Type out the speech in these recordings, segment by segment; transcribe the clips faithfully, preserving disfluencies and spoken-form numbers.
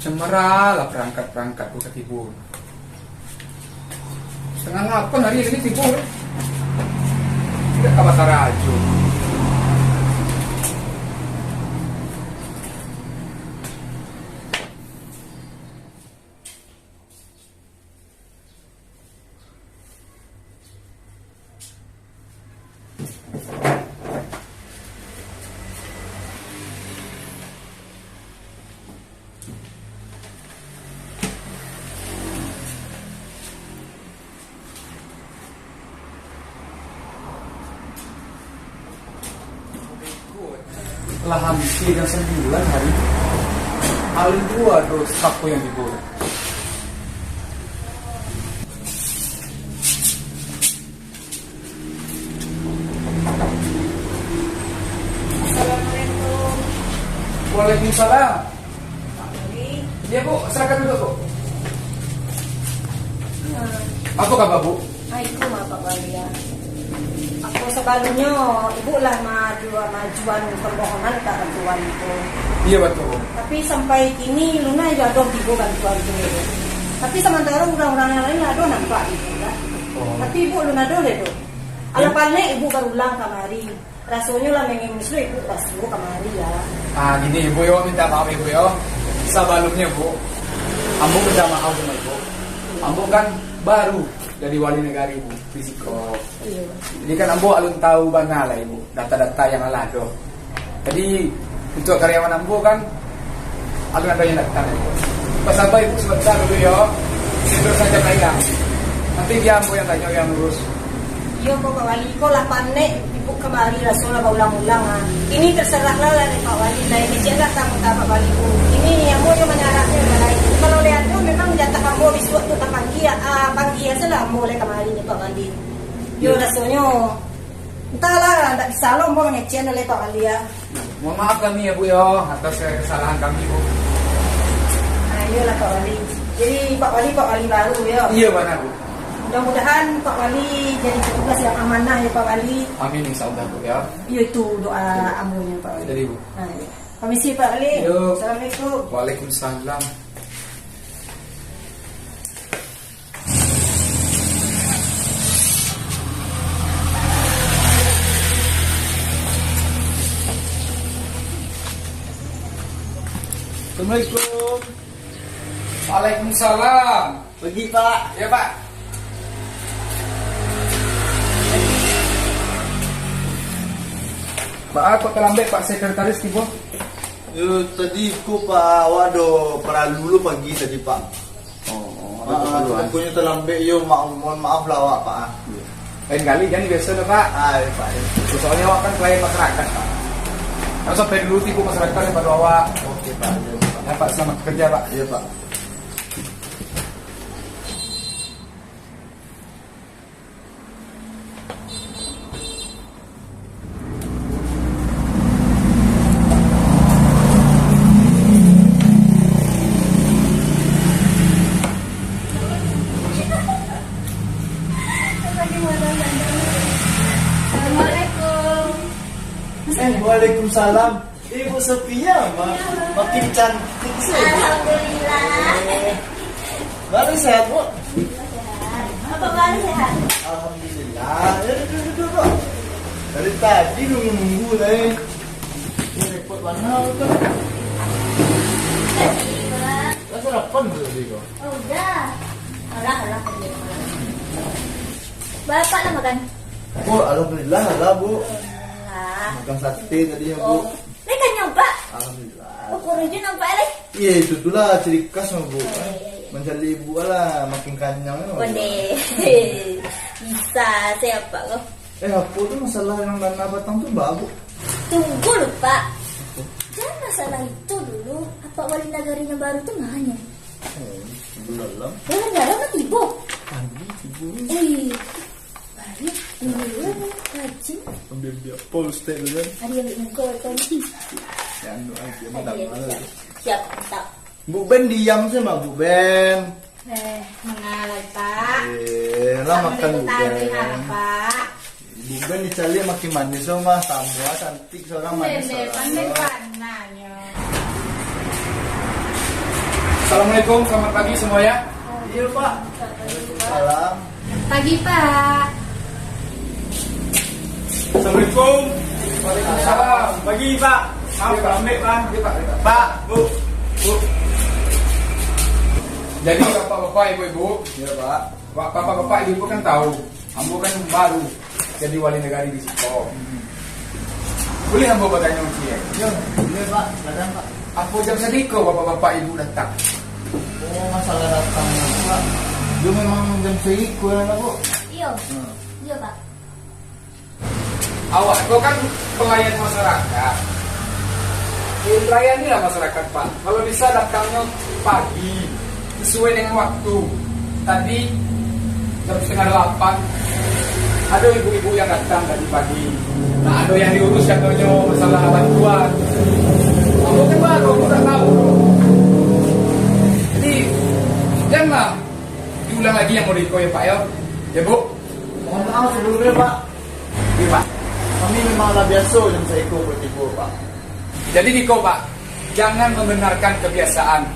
Cemaralah perangkat-perangkat ko ka tibo. Satangah lapan hari lagi tibo. Indak ka basarajo. Lah hampia jam sambilan hari. Alun juo ado sapo nan tibo. Assalamualaikum. Waalaikumsalam. Pak Wali. Iya, Bu, silakan duduk, Bu. Hmm. Apa kabar, Bu? Ah, itu mah, Pak Wali, ya. Aku sabalumnyo, Ibu lah maju-, majuan permohonan ka bantuan itu. Iya, batua. Tapi sampai kini, lun lai ado tibo bantuan tu, ya. Tapi samantaro urang-urang nan lain ado nampak itu, kan. Oh. Tapi Ibu lun ado lai tu. Alah, panek Ibu barulang kamari. Rasonyo lah mangimusuah Ibu basuo kamari, ya. Ah, gini, Ibu, yo, minta maaf, Ibu, yo. Sabalumnyo, Bu, ambo minta maaf samo Ibu. Ambo kan baru jadi wali nagari, Bu, di siko. Iya. Jadi kan ambo alun tahu bana lah, Ibu, data-data nan alah ado. Jadi, untuak karyawan ambo kan, alun ado nan datang, Ibu. Basaba Ibu sabanta dulu, yo. Saya terus saja, Pak, ya. Nanti biar ambo nan tanyo, nan urus. Iyo ko, Pak Wali, ko lah panek Ibu kamari, raso lah baulang-ulang, ah. Ini terserahlah lah dek Pak Wali, lah ini cek lah tamu tak Pak Wali ko. Ini ambo nyo manyaranyo lah, lai. Kalau lai ado memang jatah ambo bisuak tu tapanggia, ah, panggia sajolah ambo lai kamari ni, Pak Wali. Iyo, rasonyo, entahlah, ndak bisa lo ambo mangecek lai Pak Wali, ya. Mohon maaf kami, ya, Bu, yo, atas kesalahan kami, Bu. Ah, iyolah, Pak Wali. Jadi, Pak Wali, Pak Wali baru, yo. Iya, bana, Bu. Mudah-mudahan Pak Wali jadi petugas yang amanah, ya, Pak Wali. Amin, insya Allah, Bu, ya. Iyo, itu doa ambo nyo, Pak Wali. Jadi, Bu. Ah, iya. Permisi, Pak Wali. Yo. Assalamualaikum. Waalaikumsalam. Assalamualaikum. Waalaikumsalam. Pagi, Pak. Ya, Pak. Pak, kok talambek, Pak, sekretaris tibo? Yo, tadi ko, Pak, awak ado paralu lo pagi tadi, Pak. Oh, oh, ado keperluan. Ah, pokoknyo talambek, yo, ma-, mohon maaf lah awak, Pak, ah. Iya. Lain kali, jan biaso lah, Pak. Ah, iya, Pak, iya. Soalnyo awak kan pelayan masyarakat, Pak. Harus sampai dulu tibo masyarakat daripado awak. Oke, Pak. Iya, Pak. Ya, Pak, selamat kerja, Pak. Iya, Pak. Assalamualaikum. Eh, waalaikumsalam. Ibu Sofia, ma-, makin cantik sih. Alhamdulillah. Eh. Bari sehat, Bu? Sehat. Apa Bari sehat? Alhamdulillah. Ya, duduk, duduk, duduk. Dari tadi nunggu-nunggu, eh. Ini repot banget, Bu. Terima kasih, Bang. Lah, sarapan dulu tadi, kok. Oh, udah. Alah, alah, alah. Bapak lah makan? Oh, alhamdulillah lah, Bu. Alhamdulillah. Makan sate tadi ya, Bu. Oh. Lai kanyang, Pak? Alhamdulillah. Oh, kurus juo nampak, lai. Iya, itu tulah ciri khas mah, Bu. Oh, iya, iya. Mancari ibu lah, makin kanyang ya, Bu. Bisa, siapa kok? Eh, apa tu masalah yang dana batang tu, Mbak, Bu? Tunggu lu, Pak. Apa? Jangan masalah itu dulu. Apa wali nagari yang baru tu mana? Oh, belum lah. Belum lah, lama tiba. Tadi tiba. Eh, baru tiba, rajin. Ambil dia apa, Ustaz, tu kan? Ada yang ambil muka, kan? Ya, anu aja, madam. Ada yang malas. Siap, siap, minta. Bu Ben diam saja, Bu Ben. Eh, mangalai, Pak. Eh, lah makan, Bu Ben. Assalamualaikum, Pak. Bu Ben dicari makin manis, oh, mah. Sama, cantik seorang, manis seorang. Assalamualaikum, selamat pagi semuanya. Iya, Pak. Salam. Pagi, Pak. Assalamualaikum. Waalaikumsalam. Pagi, Pak. Maaf, iya, Pak. Lambat, Pak. Iya, Pak. Iya, Pak. Pak, Bu. Bu. Jadi, bapak-bapak, ibu-ibu. Iya, Pak. Bapak-bapak, ibu-ibu kan tahu, ambo kan baru jadi wali nagari di siko. Hmm. Boleh ambo batanyo ciek? Yo, boleh, Pak. Silakan, Pak. Apo jam sadiko bapak-bapak ibu datang? Oh, masalah datang, Pak. Yo, memang jam sadiko lah, Bu. Iyo. Hmm. Iyo, Pak. Awak ko kan pelayan masyarakat. Eh, layanilah masyarakat, Pak. Kalau bisa, datangnyo pagi, sesuai dengan waktu. Tadi jam setengah delapan, ado ibu-ibu yang datang tadi pagi. Nah, ado yang diurus katonyo masalah bantuan. Ambo kan baru, ambo ndak tahu. Jadi, janlah diulang lagi yang model iko, ya, Pak, ya. Ya, Bu? Mohon maaf sebelumnya, Pak. Iya, Pak. Kami memang lah biasa jam saiko ko tibo, Pak. Jadi, giko, Pak, jangan membenarkan kebiasaan,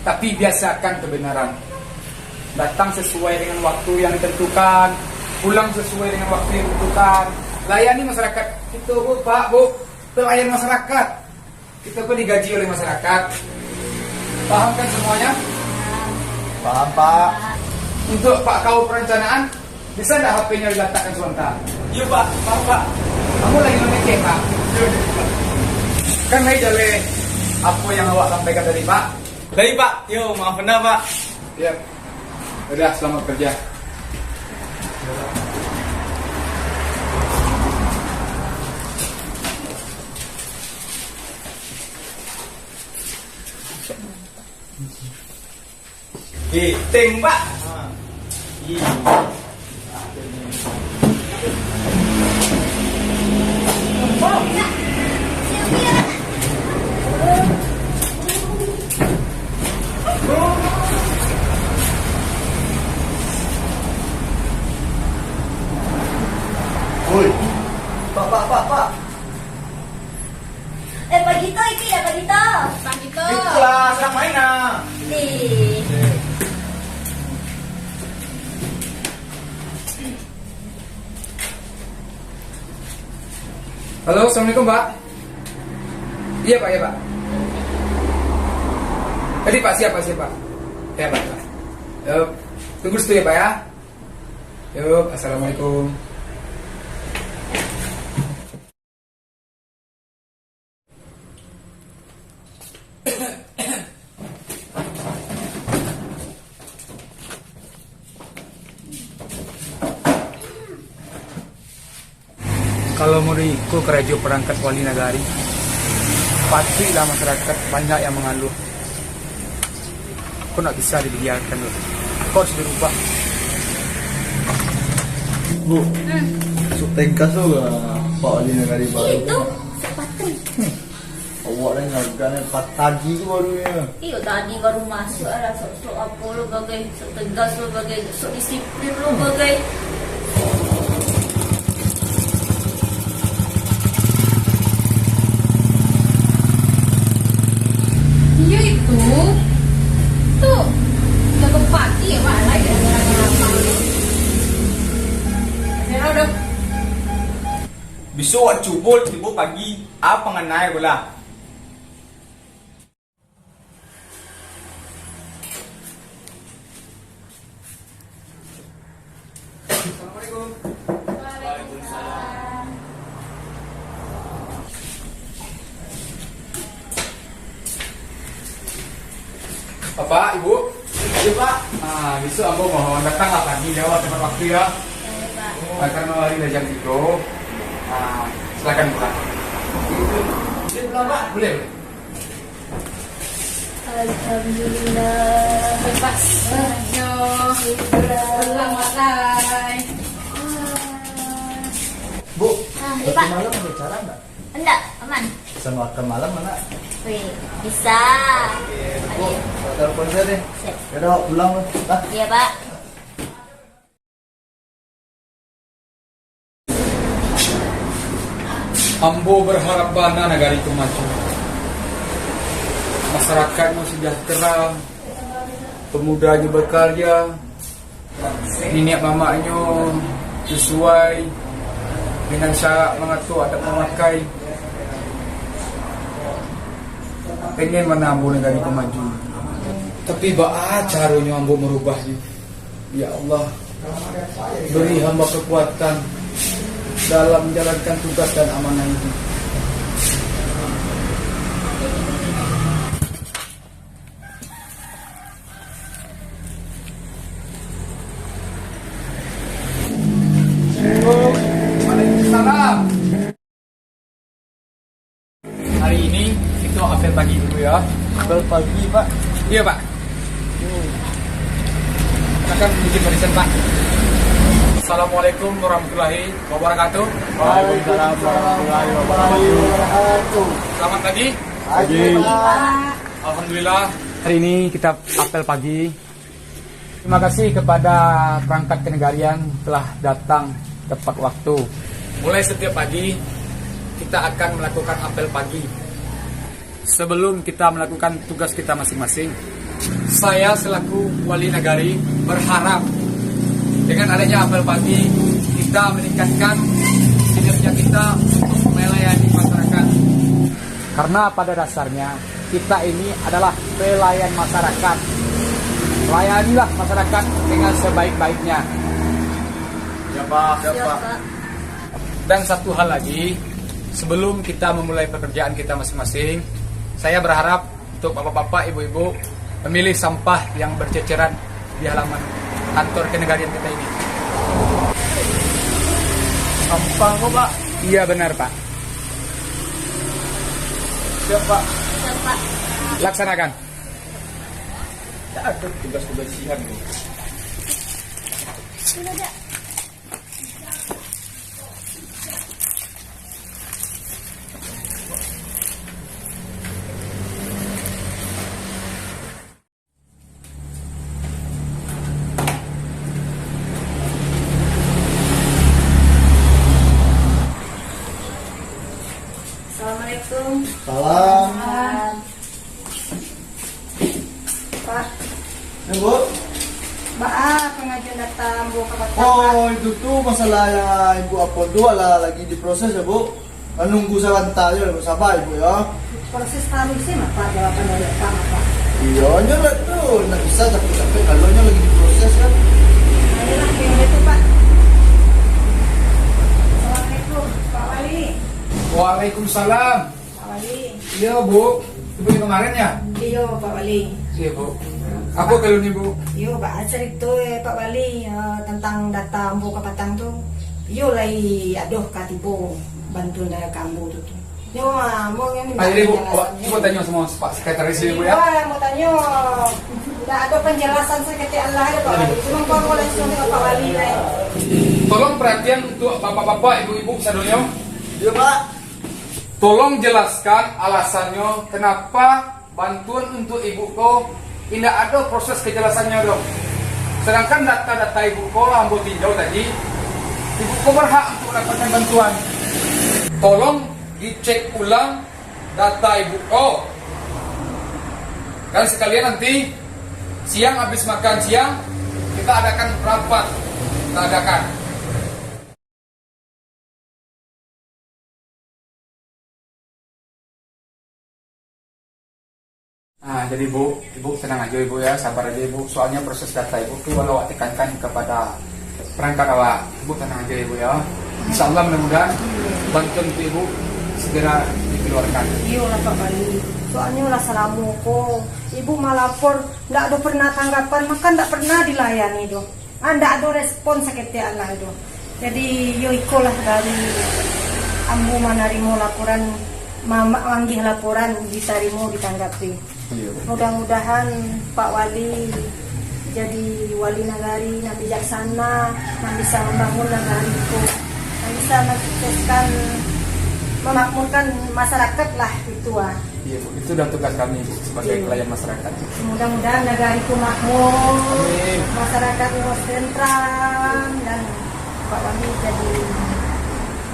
tapi biasakan kebenaran. Datang sesuai dengan waktu yang ditentukan, pulang sesuai dengan waktu yang ditentukan. Layani masyarakat. Itu, Bu, Pak, Bu, pelayan masyarakat. Kita ko digaji oleh masyarakat. Paham kan semuanya? Paham, Pak. Untuk Pak Kaur perencanaan, bisa ndak H P-nya diletakkan sebentar? Iya, Pak. Paham, Pak. Kamu lagi mengecek, Pak? Iya, iya, Pak. Kan lai jaleh apo yang awak sampaikan tadi, Pak? Lai, Pak. Yo, maaf bana, Pak. Ya. Udah, selamat kerja. Eh, tembak. Ha. Iya. Oi. Pak, Pak, Pak, Pak. Eh, Pak Gito, itu ya, Pak Gito. Pak Gito. Itulah, sedang main, ah. Di. Halo, assalamualaikum, Pak. Iya, Pak, iya, Pak. Tadi, Pak, siap, Pak, siap, Pak. Ya, Pak, Pak. Yo, tunggu situ ya, Pak, ya. Yo, assalamualaikum. Kalau model iko karajo parangkat wali nagari, patuiklah masyarakat banyak yang mangaluah. Ko ndak bisa dibiarkan tu. Ko harus berubah. Bu, hmm, sok tengkas tu lah Pak Wali Nagari baru. Itu, sok patah. Hmm. Awak dah ngagan, eh, patah tadi tu baru ya. Iyo, tadi baru masuk lah, sok, sok apa lo bagai, sok tegas lo bagai, sok disiplin lo bagai. Iyo itu. Tu, jago pat. Bisuak wak cubo tibo pagi, a panganai bolah. Assalamualaikum. Waalaikumsalam. Bapak, Ibu. Iya, Pak. Ah, bisuak ambo mohon datanglah pagi, ya, tepat waktu, ya. Iya, Pak. Ah, karena hari lah jam tiga. Ah, silakan pulang. Boleh pulang, Pak? Boleh, boleh. Alhamdulillah. Bebas. Yo. Pulang, Pak, lai. Bu, ah, iya, Pak. Nanti malam ada acara nggak? Enggak, aman. Bisa makan malam, mana? Wih, bisa. Oke, Bu, saya telepon saya deh. Siap. Ya udah, pulang, Bu. Ah. Iya, Pak. Ambo berharap bana nagari ko maju. Masyarakatnyo sejahtera, pemudanyo berkarya, niniak mamaknyo sesuai dengan syarak mangatur adat mamakai. Pengen bana ambo nagari ko maju. Tapi baa caronyo ambo marubahnyo? Ya Allah, beri hamba kekuatan dalam menjalankan tugas dan amanah ini. Waalaikumsalam. Hari ini kita apel pagi dulu ya. Apel pagi, Pak? Iya, Pak. Hmm. Silakan izin barisan, Pak. Assalamualaikum warahmatullahi wabarakatuh. Waalaikumsalam warahmatullahi wabarakatuh. Selamat pagi. Pagi, Pak. Alhamdulillah. Hari ini kita apel pagi. Terima kasih kepada perangkat kenegarian telah datang tepat waktu. Mulai setiap pagi, kita akan melakukan apel pagi. Sebelum kita melakukan tugas kita masing-masing, saya selaku wali nagari berharap dengan adanya apel pagi, kita meningkatkan kinerja kita untuk melayani masyarakat. Karena pada dasarnya, kita ini adalah pelayan masyarakat. Layanilah masyarakat dengan sebaik-baiknya. Ya, Pak. Ya, Pak. Dan satu hal lagi, sebelum kita memulai pekerjaan kita masing-masing, saya berharap untuk bapak-bapak, ibu-ibu, memilih sampah yang berceceran di halaman kantor kenegarian kita ini. Sampah ko, Pak? Iya, benar, Pak. Siap, Pak. Siap, Pak. Laksanakan. Tidak ada tugas kebersihan, Bu. Sudah, Dek. Assalamualaikum. Salam. Salam. Pak. Ya, Bu? Baa pangajuan data ambo ka Bapak, Pak? Oh, itu tu masalah yang Ibu Apon tu alah lagi diproses ya, Bu? Manunggu sabanta aja lah, sabar Ibu ya. Proses taruih sih, Pak, jawaban dari Bapak, Pak. Iya, nyo lah tu, ndak bisa capek-capek kalau nyo lagi diproses kan. Ayolah, yang itu, Pak. Assalamualaikum, Pak Wali. Waalaikumsalam. Pak Wali. Iya, Bu. Ibu yang kemarin ya? Iyo, Pak Wali. Iya, Bu. Apa kalau ni, Bu? Iyo, Pak, cerita, eh, Pak Wali, eh, tentang data ambo kapatang tu. Iyo, lai adoh ka tibo bantuan dari ka ambo tu, tu. Yo, ah, mau yang minta. Ah, jadi, Bu, penjelasan, awak cuba tanya sama Pak Sekretaris dulu, Bu, ya. Iya, mau tanya. Ndak ada penjelasan saketek alah ada, Pak Wali. Cuma kau mau langsung dengan Pak Wali, lah. Tolong perhatian untuk bapak-bapak, ibu-ibu sadonyo. Iya, Pak. Tolong jelaskan alasannya kenapa bantuan untuk ibu ko indak ada proses kejelasannyo, dong. Sedangkan data-data ibu ko lah ambo tinjau tadi, ibu ko berhak untuk mendapatkan bantuan. Tolong dicek ulang data ibu ko. Dan sekalian nanti siang habis makan siang, Kita adakan rapat, kita adakan. Ah, jadi, Bu, Ibu tenang aja, Ibu, ya, sabar aja, Ibu. Soalnya proses data Ibu tu walau awak tekankan kepada perangkat awak, Ibu tenang aja, Ibu, ya. Insya Allah, mudah-mudahan bantuan untuk Ibu segera dikeluarkan. Iyolah, Pak Wali. Soalnya lah salamo ko Ibu malapor, ndak ada pernah tanggapan, maka ndak pernah dilayani doh. Ah, ndak ado respon saketek alah tu. Jadi, yo ikolah dari ambo manarimo laporan, ma-, ma-, manggih laporan ditarimo, ditanggapi. Iyo. Mudah-mudahan Pak Wali jadi wali nagari nan bijaksana, nan bisa mambangun nagari ko, nan bisa mensukseskan, memakmurkan masyarakat lah itu ah. Iya, Bu. Itu udah tugas kami sebagai Iya. pelayan masyarakat. Mudah-mudahan nagari ku makmur, Amin. masyarakat ku tentram, dan Pak Wali jadi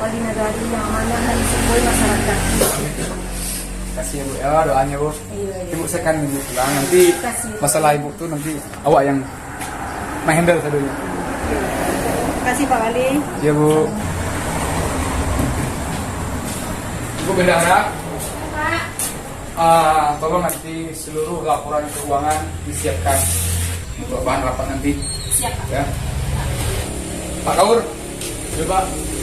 wali nagari yang amanah dan disyukuri masyarakat. Kasih ya, Bu, ya, doanya, Bu. Iya, iya. Ibu, saya kan minggu pulang. Nanti Kasih. masalah Ibu tuh nanti awak yang menghandle sadonyo. Kasih, Pak Wali. Iya, Bu. Ibu bendahara. Pak. Ah, tolong nanti seluruh laporan keuangan disiapkan untuk bahan rapat nanti. Siap, Pak. Ya. Pak Kaur, coba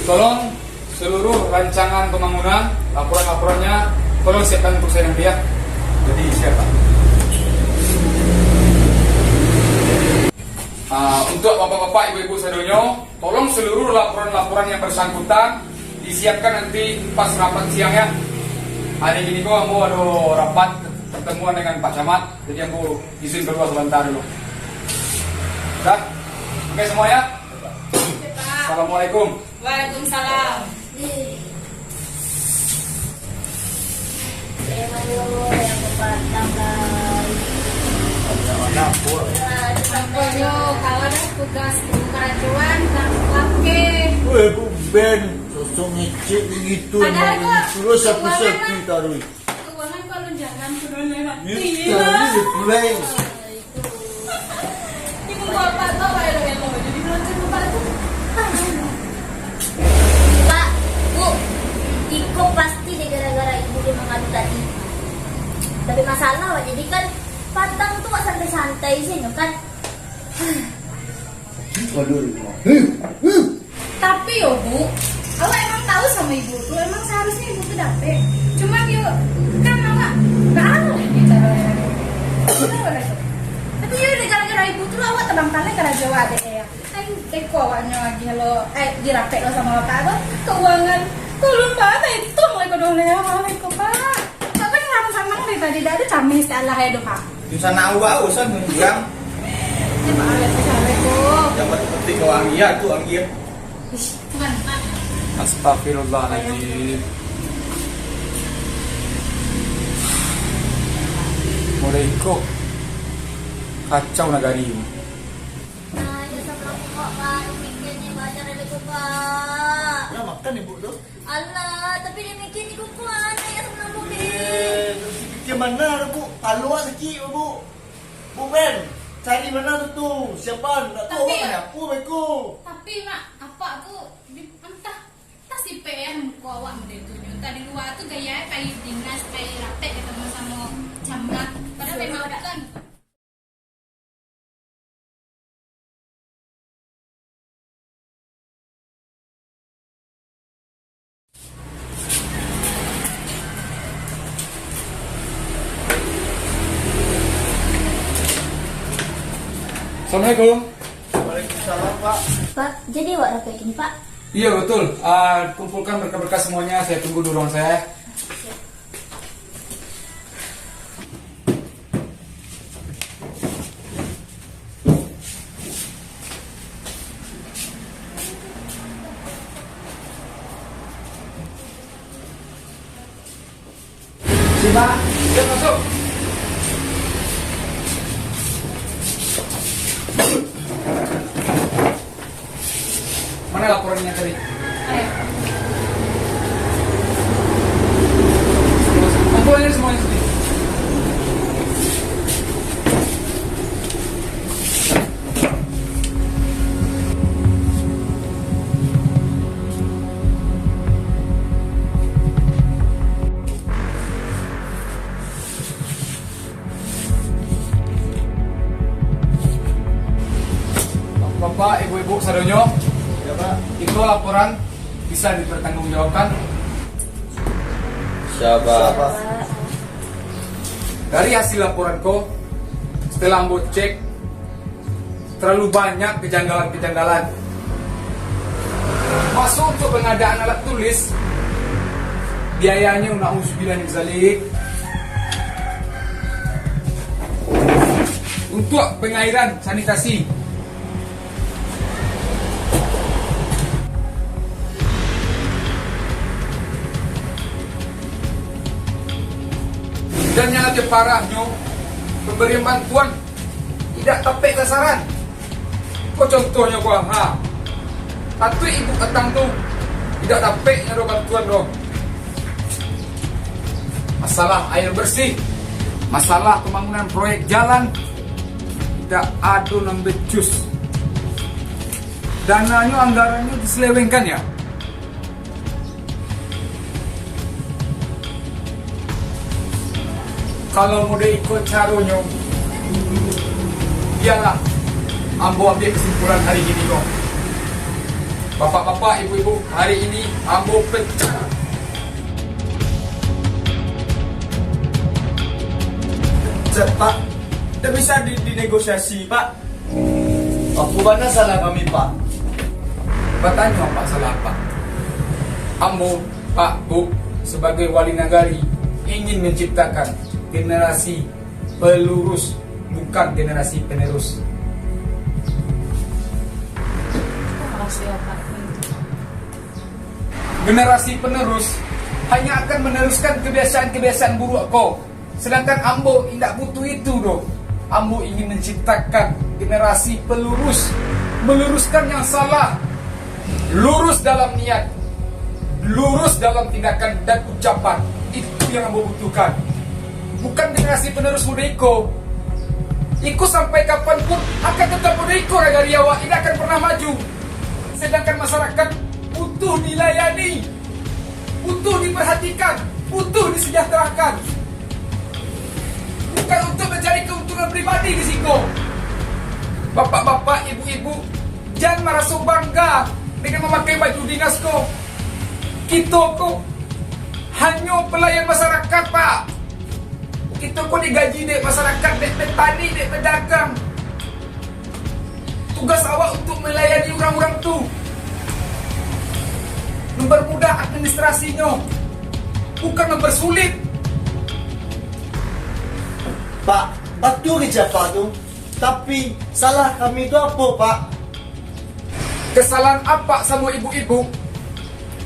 tolong seluruh rancangan pembangunan, laporan-laporannya, tolong siapkan untuk saya nanti, ya. Jadi, siap, Pak. Ah, untuk bapak-bapak, ibu-ibu sadonyo, tolong seluruh laporan-laporan yang bersangkutan disiapkan nanti pas rapat siang, ya. Hari ini ko ambo ado rapat pertemuan dengan Pak Camat, jadi ambo izin keluar sebentar dulu. Dah? Oke semua, ya? Assalamualaikum. Waalaikumsalam. Apo yo, kawan, tugas karajoan, nak pakai. Weh, Bu Ben, sosok ngecek begitu. Padahal emang kok itulah sapu-sapu keuangan taruh. Keuangan kok alun jalan, sudah lewat. Iya, iya. Iya, iya. Ibu bapak tu, Pak, elok-elok jadi belanja bapak tu. Pak, Bu, iko pasti dek gara-gara ibu dia mangadu tadi. Tapi masalah, Pak, jadi kan Padang tu, Pak, santai-santai sajo kan. Tapi yo, Bu, awak emang tahu samo ibu tu, emang seharusnya ibu tu dapek. Cuman yo, kan awak ndak tahu lagi cara. Tapi yo, gara-gara ibu tu awak terbengkalai karajo awak dek e. Ai, eko awaknyo lagi lo, eh, dirapek lo samo bapak tu. Keuangan, tulun banget itu mulai kodoh lewat eko, Pak. Bapak ni sanang-sanang dari tadi, dak ado cameh salah e doh, Pak. Di sana awak urusan mendiang. Ya, Pak, assalamualaikum. Yang penting kau anggia tu, anggia. Ish, bukan, Pak. Astagfirullahaladzim. Mulai kok kacau nagari ini. Nah, ya, sebelum buka, Pak, mikirnya belajar dari itu, Pak. Nah, makan ibu tu. Alah, tapi dia mikir ni kukuan, ya, sebelum buka. Eh, mikir mana tu, Bu? Paluak sikit, Bu. Bu Ben, cari mana tu, tu? Siapa? Nak tahu Tapi, apa, Beko? Tapi, Mak, apak tu, di, entah, entah si P M muka awak model tu nyo. Entah di luar tu gaya pai dinas, pai rapek ketemu samo camat. Padahal memang bukan. Assalamualaikum. Waalaikumsalam, Pak. Pak, jadi awak rapek kini, Pak? Iya, betul. Ah, kumpulkan berkas-berkas semuanya, saya tunggu di ruang saya. Siap, Pak. Siap, masuk. Mana laporannya tadi? Ayo. Kumpul aja semuanya sini. Pak, ibu-ibu sadonyo, ya, Pak. Itu laporan bisa dipertanggungjawabkan. Siapa? Dari hasil laporan ko, setelah ambo cek, terlalu banyak kejanggalan-kejanggalan. Masuk untuk pengadaan alat tulis, biayanyo na'udzubillah min zalik. Untuk pengairan sanitasi, dan yang lebih parahnyo, pemberian bantuan tidak tapek sasaran. Ko contohnyo ko, ha. Patuik ibu patang tu, tidak tapek nyo do bantuan do. Masalah air bersih, masalah pembangunan proyek jalan, tidak ado nan becus. Dananyo, anggarannyo diselewengkan, ya. Kalau model iko caronyo, bialah ambo ambiak kesimpulan hari ini ko. Bapak-bapak, ibu-ibu, hari ini ambo pecat. Pecat, Pak. Ndak bisa di-, dinegosiasi, Pak. Apo bana salah kami, Pak? Batanyo, Pak, salah, Pak. Ambo, Pak, Bu, sebagai wali nagari, ingin menciptakan generasi pelurus, bukan generasi penerus. Itu maksudnya, Pak. Generasi penerus hanya akan meneruskan kebiasaan-kebiasaan buruk ko. Sedangkan ambo indak butuh itu doh. Ambo ingin menciptakan generasi pelurus, meluruskan yang salah, lurus dalam niat, lurus dalam tindakan dan ucapan. Itu yang ambo butuhkan. Bukan generasi penerus muda iko. Iko sampai kapan pun akan tetap muda iko, nagari awak indak akan pernah maju. Sedangkan masyarakat butuh dilayani, butuh diperhatikan, butuh disejahterakan. Bukan untuk mencari keuntungan pribadi di siko. Bapak-bapak, ibu-ibu, jan maraso bangga dengan mamakai baju dinas ko. Kito ko hanyo pelayan masyarakat, Pak. Kito ko digaji dek masyarakat, dek petani, dek pedagang. Tugas awak untuk melayani urang-urang tu, mempermudah administrasinyo, bukan mempersulit. Pak, batua kecek Apak tu. Tapi, salah kami tu apo, Pak? Kesalahan Apak samo ibu-ibu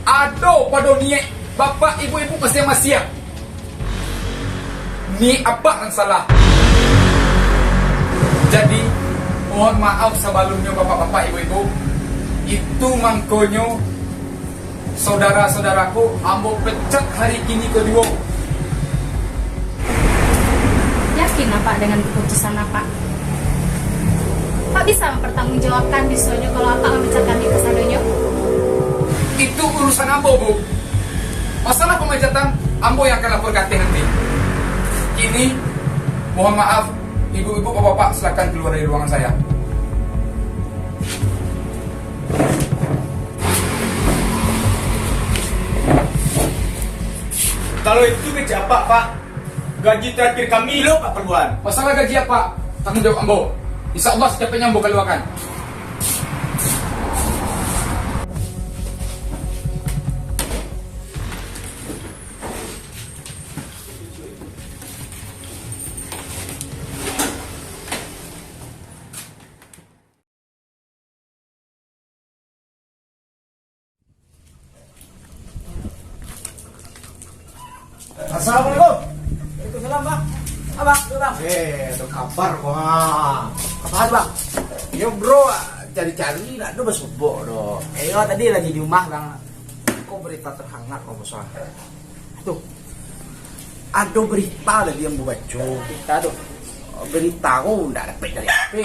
ado pado niaik Bapak ibu-ibu masiang-masiang. Niaik Apak nan salah. Jadi, mohon maaf sabalunnyo, Bapak-bapak, Ibu-ibu. Itu mangkonyo, saudara-saudaraku, ambo pecat hari kini ko juo. Yakin Apak dengan keputusan Apak? Apak bisa mempertanggungjawabkan dosonyo kalau Apak memecatkan kasadonyo? Itu urusan ambo, Bu. Masalah pemecatan, ambo yang akan lapor ka ateh nanti. Kini, mohon maaf, ibu-ibu, bapak-bapak, silakan keluar dari ruangan saya. Kalau itu kecek Apak, Pak, gaji terakhir kami lo Pak perluan. Masalah gaji Apak, tanggung jawab ambo. Insya Allah, secepatnya ambo keluarkan. Assalamualaikum. Waalaikumsalam, Bang. Abang, tu, Bang. Eh, ada kabar, Bang. Apa, Bang? Yo, bro, cari-cari, nak ada basobok, doh. Eh, yo, tadi lagi di rumah, Bang. Kok berita terhangat, Bang, bos? Tuh, ado berita tadi yang baco. Berita tu? Berita ko ndak dapek dari apo,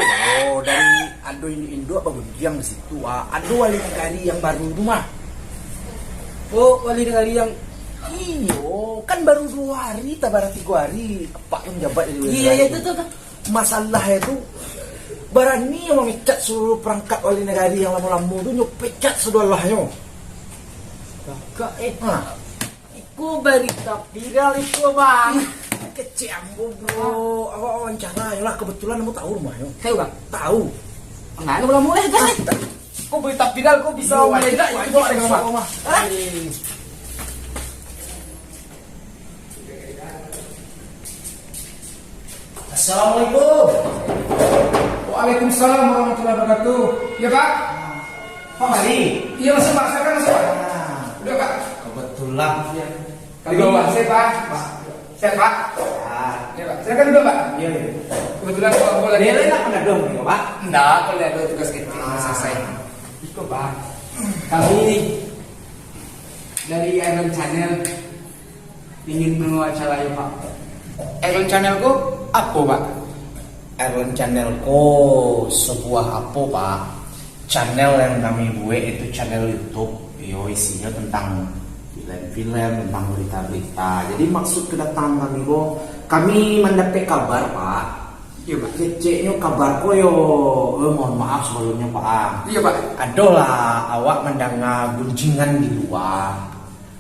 oh, dari ado induak-induak bagundiang di situ, ah. Ado wali nagari yang baru tu mah. Oh, wali nagari yang, iyo, kan baru duo hari, tak baru tigo hari, Apak tu menjabat jadi wali nagari. Iya, iya, tu, tu, tu. Masalah itu, Barani nyo mamecat saluruh parangkat wali nagari yang lamo-lamo tu, nyo pecat sadoalahnyo. Kakak, eh. Ha. Iko barita viral iko, Bang. Kecek ambo, bro. Awak wawancara yo lah, kebetulan ambo tahu rumahnyo. Tahu, Bang? Tahu. Mangano lamo lah, Bang? Ah, ta- Kok barita viral, kok bisa meledak itu, Bang? Assalamualaikum. Waalaikumsalam warahmatullahi wabarakatuh. Ya, Pak? Pak Mari? Iya, masuk, Pak. Silakan masuk, Pak. Udah, Pak. Kebetulan. Iya. Di bawah, saya, Pak. Saya, Pak. Ah. Ya, Pak. Silakan duduk, Pak. Iya, iya. Kebetulan, Pak, aku lagi. Dia enak mana dong, Pak? Enggak, kalau ada tugas kecil, selesai. Iko, Pak. Kami dari Iron Channel ingin mewawancarai, Pak. Iron Channel ko apo, Pak? Iron Channel ko sebuah apo, Pak? Channel yang kami buek itu channel YouTube. Yo, isinyo tentang film-film, tentang berita-berita. Jadi, maksud kedatangan kami ko, kami mandapek kabar, Pak. Iyo, Pak. Keceknyo kabar ko yo, eh, mohon maaf sebelumnya, Pak. Iyo, Pak. Adolah awak mandanga gunjingan di lua.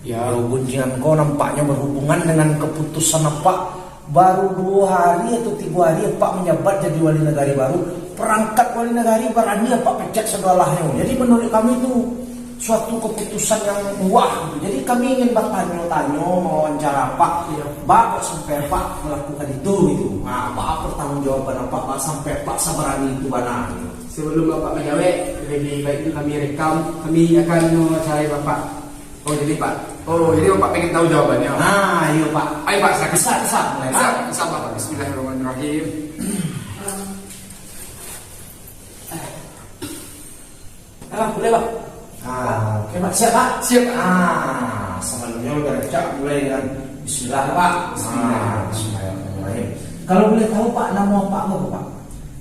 Ya. Yo, gunjingan ko nampaknyo berhubungan dengan keputusan apak. Baru duo hari atau tigo hari apak manjabat jadi wali nagari baru, parangkat wali nagari barani apak pecat sadoalahnyo. Jadi, menurut kami tu suatu keputusan yang wah gitu. Jadi, kami ingin batanyo-tanyo, mawawancara apak, iya, baa kok sampai apak melakukan itu gitu. Nah, baa pertanggungjawaban apak, baa sampai apak sabarani itu bana gitu. Sebelum apak manjawab, lebih baik tu kami rekam, kami akan mewawancarai Bapak. Oh, jadi, Pak. Oh, jadi Bapak pengen tahu jawabannya? Ah, iyo, Pak. Ayo, Pak, silakan. Bisa, bisa, mulai, Pak. Bisa, insya Allah, Pak. Bismillahirrahmanirrahim. Ah, boleh, Pak. Ah, oke, Pak. Siap, Pak? Siap, Pak. Ah, sebelumnya udah cak mulai dengan bismillah, Pak. Bismillah. Ah, bismillahirrahmanirrahim. Kalau boleh tahu, Pak, nama Bapak apa, Pak?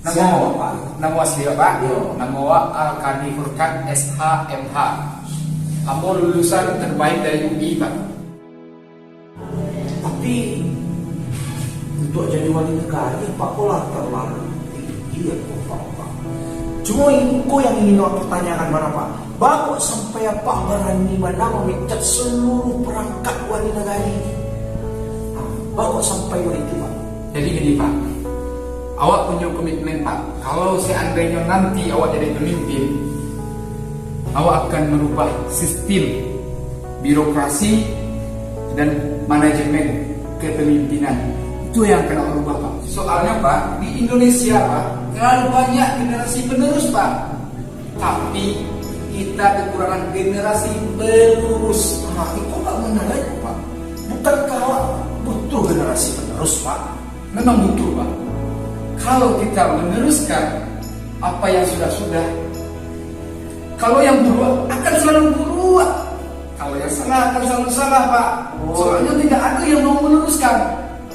Nama, siapa, Pak? Nama asli, Pak? Yo. Nama awak Alkani Furkan, S H, M H. Ambo lulusan terbaik dari U I, Pak. Tapi, untuk jadi wali nagari, Pak, ko lah terlalu tinggi, ya, Pak, Pak. Cuma iko yang ingin awak pertanyakan bana, Pak. Baa kok sampai apak barani bana mamecat seluruh perangkat wali nagari? Ha, baa kok sampai baitu, Pak? Jadi gini, Pak. Awak punya komitmen, Pak. Kalau seandainya nanti awak jadi pemimpin, awak akan merubah sistem birokrasi dan manajemen kepemimpinan. Itu yang akan awak rubah, Pak. Soalnya, Pak, di Indonesia, Pak, terlalu banyak generasi penerus, Pak. Tapi, kita kekurangan generasi penerus. Nah, itu nggak menarik, Pak. Bukankah awak butuh generasi penerus, Pak? Memang butuh, Pak. Kalau kita meneruskan apa yang sudah-sudah, kalau yang buruk akan selalu buruk. Kalau yang salah akan selalu salah, Pak. Oh. Soalnya tidak ada yang mau meluruskan.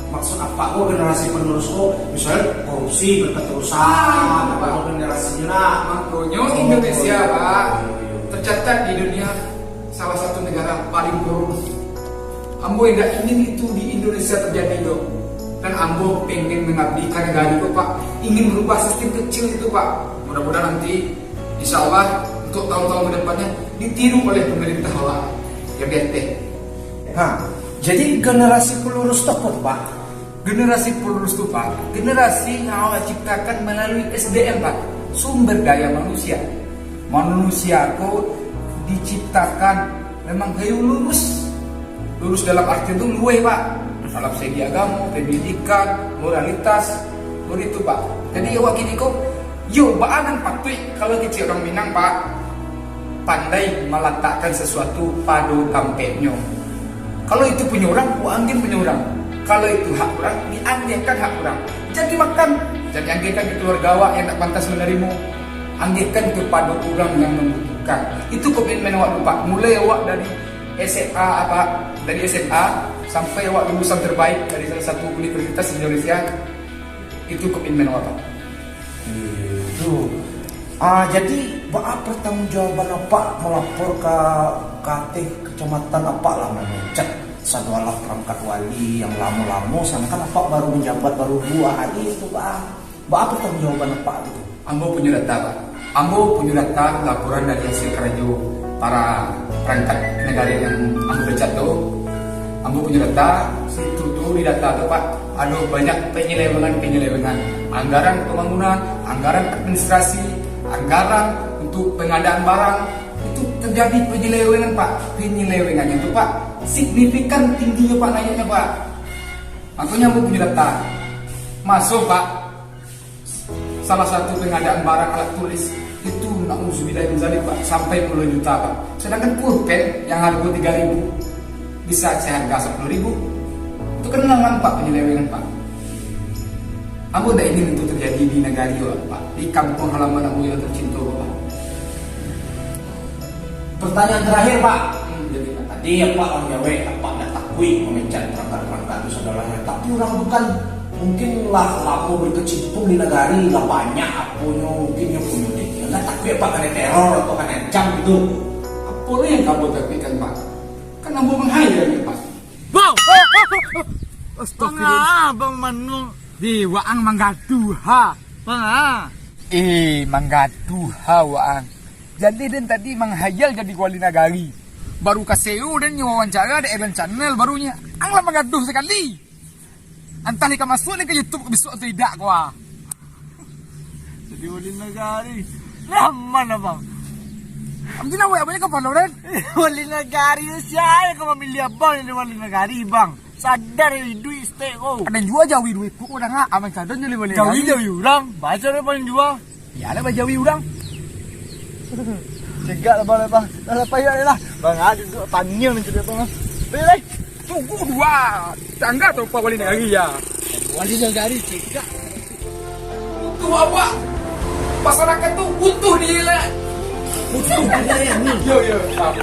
Maksud apak ko generasi penerus ko, misalnya korupsi berketerusan, ah, apa generasinya nak? Makanya, oh, Indonesia, Pak, iya, iya, tercatat di dunia salah satu negara paling korup. Ambo indak ingin itu di Indonesia terjadi, dok. Dan ambo pengen mengabdikan negara itu, Pak. Ingin merubah sistem kecil itu, Pak. Mudah-mudahan nanti, insya Allah, untuk tahun-tahun ke depannya, ditiru oleh pemerintah awak yang di ateh. Ha, jadi generasi penerus tu apa tu, Pak? Generasi penerus tu, Pak, generasi yang awak ciptakan melalui S D M, Pak, sumber daya manusia. Manusia ko diciptakan memang kayu lurus. Lurus dalam arti tu luweh, Pak. Dalam segi agamo, pendidikan, moralitas, begitu, Pak. Jadi, awak kini ko, yo, baa nan patuik kalau kecek urang Minang, Pak? Pandai meletakkan sesuatu pada tampeknyo. Kalau itu punyo urang, wak anggih punyo urang. Kalau itu hak urang, dianggihkan hak urang. Jan dimakan, jan dianggihkan ka keluarga awak yang tak pantas menerimo. Anggihkan kepada urang yang membutuhkan. Itu komitmen awak tu, Pak. Mulai awak dari S M A, apa, dari S M A sampai awak lulusan terbaik dari salah satu universitas di Indonesia. Itu komitmen awak, Pak. Itu. Ah, jadi, baa pertanggungjawaban apak melapor ka, ka ateh kecamatan apak lah memecat sadoalah perangkat wali yang lamo-lamo, sedangkan apak baru menjabat baru dua hari itu, baa. Baa pertanggungjawaban apak gitu? Ambo punyo data, Pak. Ambo punyo data laporan dari hasil karajo para perangkat nagari yang ambo pecat tu. Ambo punyo data, situ tu di data tu, Pak, ado banyak penyelewengan-penyelewengan. Anggaran pembangunan, anggaran administrasi, anggaran untuk pengadaan barang, itu terjadi penyelewengan, Pak. Penyelewengannya tu, Pak, signifikan tingginyo, Pak, naiknya, Pak. Makonyo ambo punyo data. Maso, Pak, salah satu pengadaan barang alat tulis itu, na'udzubillah min zalik, Pak, sampai puluhan juta, Pak. Sedangkan pulpen yang harga tiga ribu bisa seharga sepuluh ribu. Itu kan nampak penyelewengan, Pak. Ambo ndak ingin itu terjadi di nagari, Pak, di kampung halaman ambo yang tercinta, Pak. Pertanyaan terakhir, Pak. Hmm, jadi, Pak, tadi apak urang jawek, apak ndak takuik mamecat perangkat-perangkat tu saudara. Tapi urang tu kan mungkin lah lamo berkecimpung di nagari, lah banyak aponyo, mungkin nyo punyo dek nyo. Ndak takuik apak kanai teror atau kanai ancam gitu? Apo lai yang ambo takuikkan, Pak? Kan ambo manghayal, Pak. Bang! Astagfirullah. Bang, ah, Bang Manu. Di, waang manggaduh, ha. Bang, ah. Eh, manggaduh, ha, waang. Jaleh den tadi manghayal jadi wali nagari. Baru kaseo den nyo wawancara di Evan Channel barunyo. Ang lah manggaduh sakali. Antah lai ka masuak den ka YouTube bisuak atau indak ko, ah. Jadi wali nagari. Lah, aman, Abang. Mungkin awak banyak kapalo, den? Wali nagari tu sia yang ka mamilih Abang jadi wali nagari, Bang? Sadar iduik stek ko. Kadang jua jawi duit ko, kadang ah, aman sadon jadi wali nagari. Jawi, jawi urang. Baca dia paling jua. Iyolah, bajawi urang. Cegak lah, Bang, lah, Bang. Dah, lah, payah lah. Bang, ah, duduk taniang ni, Bang. Payah, lah. Tunggu dua. Tangga tu, Pak, wali nagari, ya. Wali nagari, cegak. Utuh awak. Masyarakat tu utuh dia lah. Utuh dia ni. Yo, yo. Ah.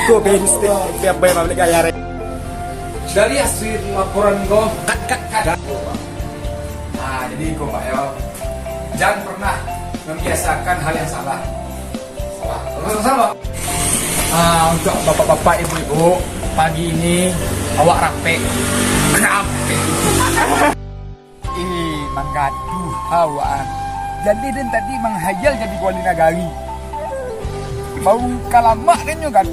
Kau biar mesti, biar bayar balik gaya, Rek. Dari hasil laporan kau, kat, kat, kat. Ah, jadi kau, Pak, yo. Jangan pernah membiasakan hal yang salah. Salah. Sama-sama. Ah, untuk bapak-bapak, ibu-ibu, pagi ini awak rapek. Rapek. Eh, manggaduh awak, ah. Jadi den tadi manghayal jadi wali nagari. Baru kalamak den nyo kan.